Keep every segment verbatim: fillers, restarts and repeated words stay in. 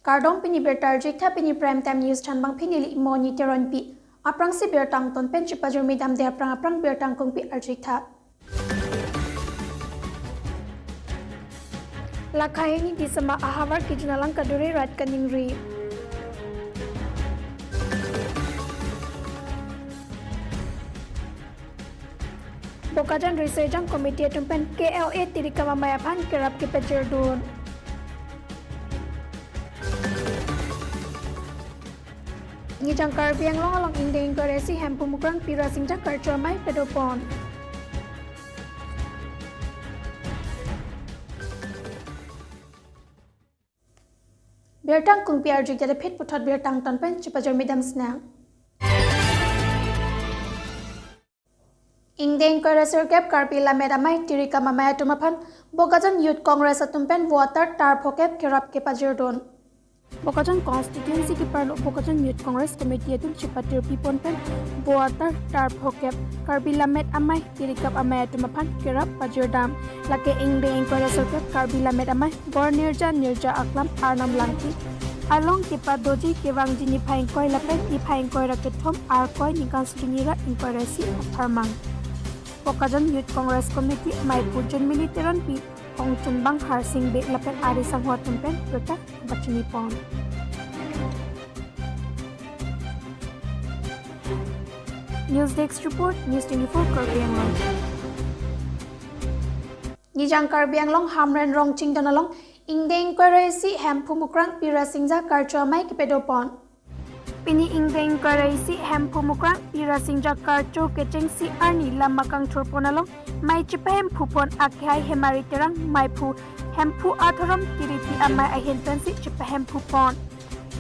Kardom, pini birta arjutha, pini Prime Time News thanbang pini li Moni Teronpi. Aphrangsi birta angton pen chepajirmi damde aphrang aphrang birta angkungpi arjutha. Lakha hini December ahavar kejun alang kadure rat kaningri. Bokajan Riso-ejang Committee atum pen K L A tirikam amei aphan kerap kepajirdun. Nijang Karbi Anglong along ingdeng ingkoi ra isi Hemphu Mukrang Pi Rasingja karcho amei padopon. Birta angkungpi arjutha, phit puthot birta angton pen chepajirmi dam sinang. Ingdeng ingkoi ra sirkep Karbi Lammet Amei tirikam amei atum aphan Bokajan Youth Congress atum pen voter tar phokep kerap kepajirdun. Bokajan constituency keparlo Bokajan Youth Congress Committee atum chepatirpi pon pen voter tar phokep Karbi Lammet Amei tirikam amei atum aphan kerap pajirdam. Lake ingdeng ingkoi ra sirkep Karbi Lammet Amei Bor Nirja Nirja Aklam Arnam Langti along kepadoji kevangji niphai ingkoi lapen niphai ingkoi ra kethom Arkoi ningkan suri hini ra ingkoi ra isi apharman. Bokajan Youth Congress Committee meiphu Junmili Teronpi, Ongchunbang Harsing Bey lapen ari sangho atum pen birta pachini pon. News Desk Report, News twenty-four Karbi Anglong. Nijang Karbi Anglong Hamren Rongchingdon along ingdeng ingkoi ra isi Hemphu Mukrang Pi Rasingja karcho amei kepadopon. Pini ingdeng ingkoi ra isi Hemphu Mukrang Pi Rasingja karcho kechengsi arni lama kangthurpon along mei chepahemphu pon akehai Hemari Terang meiphu Hemphu Adhorom Kiriti amei ahin pensi chepahemphu pon.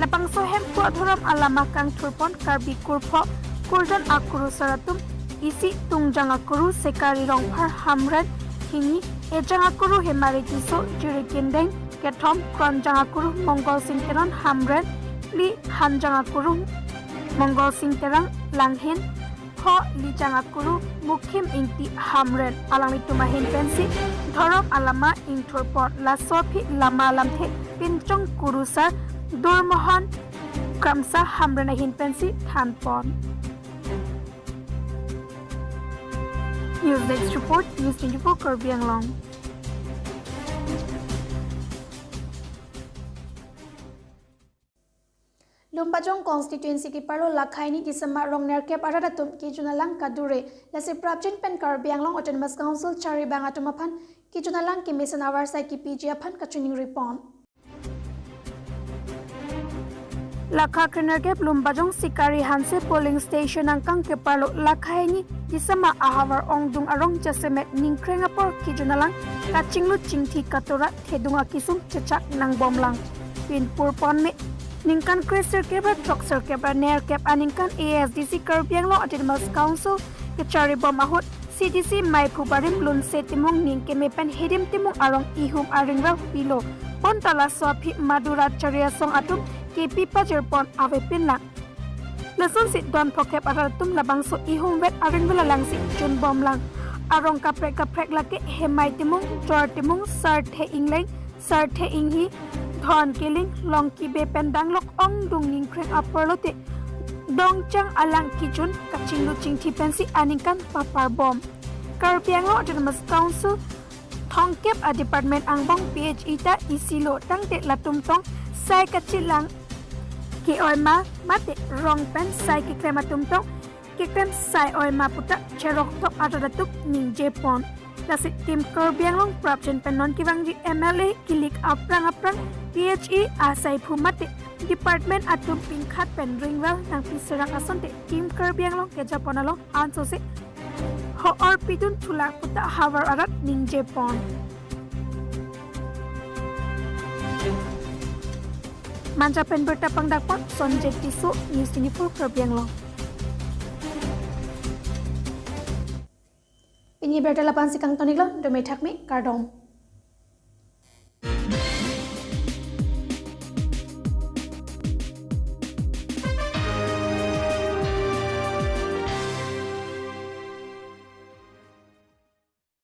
Labangso Hemphu Adhorom alama kangthurpon Karbi kurpho kurjon akurusar atum isi Tungjang akuru Sekari Rongphar Hamren hini, ejang akuru Hemari Tisso Jirikindeng, kethom Kronjang akuru Mongol Sing Teron Hamren, phli Hanjang akuru Mongol Sing Terang Langhin, pho Lijang akuru Mukhim Ingti Hamren, alanglitum ahin pensi dhorom alama ingthurpon. Laso aphi lama lamthe pinchong kurusar Durmohon Kramsa Hamren ahin pensi thanpon. News Desk Report, News twenty-four Karbi Anglong. Lumbajong constituency keparlo lakha hini December rong nerkep arat atum kejun alang kadure. Lasi prapjin pen Karbi Anglong Autonomous Council charibang atum aphan kejun alang kemesen avarsai kepiji aphan kachiningri pon. Lakha krenerkep Lumbajong Sikari Hanse polling station angkang keparlo lakha hini December ahavar ongdung arong jasemet ningkreng apor kejun alang kachinglu chingthi katora thedung akesung chechak nangbomlang. Pinpur ponme ningkan kre sirkep ra throk sirkep ra nerkep aningkan A S D C Karbi Anglong Autonomous Council kecharibom ahut C D C meiphu barim Lunse Timung ning keme pen Hidim Timung arong ihum aringrau pilo. Bonta laso aphi Madura chari asong atum kepi pajirpon avepinlang. Lasonsi don phokep arat atum labangso ihum vet aring vela langsi junbomlang. Arong kaprek kaprek lake Hemai Timung, Jor Timung, Sarthe Ingleng, Sarthe Inghi, Dhon Kiling, Longki Bey pen danglok ongdung ningkreng apor lote dongchang alang kejun kachinglu chingthi pensi aningkan paparbom. Karbi Anglong Autonomous Council thongkep a department angbong P H E ta isilo tangte latum tong sai kachilang ke-oi ma mate rong pen sai keklem atum tong keklem sai oi ma puta cherok tok arat atum ningjepon. Lasi Team Karbi Anglong prapjin pen non kevangji M L A kilik aphrang aphrang P H E asaiphu mate department atum pinkhat pen ringvel nangpi serak asonte Team Karbi Anglong kejapon along ansose ho-or pidun thulak puta havar arat ningjepon. Manja pen birta pangdakpon Sonjit Tisso, News twenty-four Karbi Anglong. Pini birta lapu-ansi kangton-iklo, dome thakme, kardom.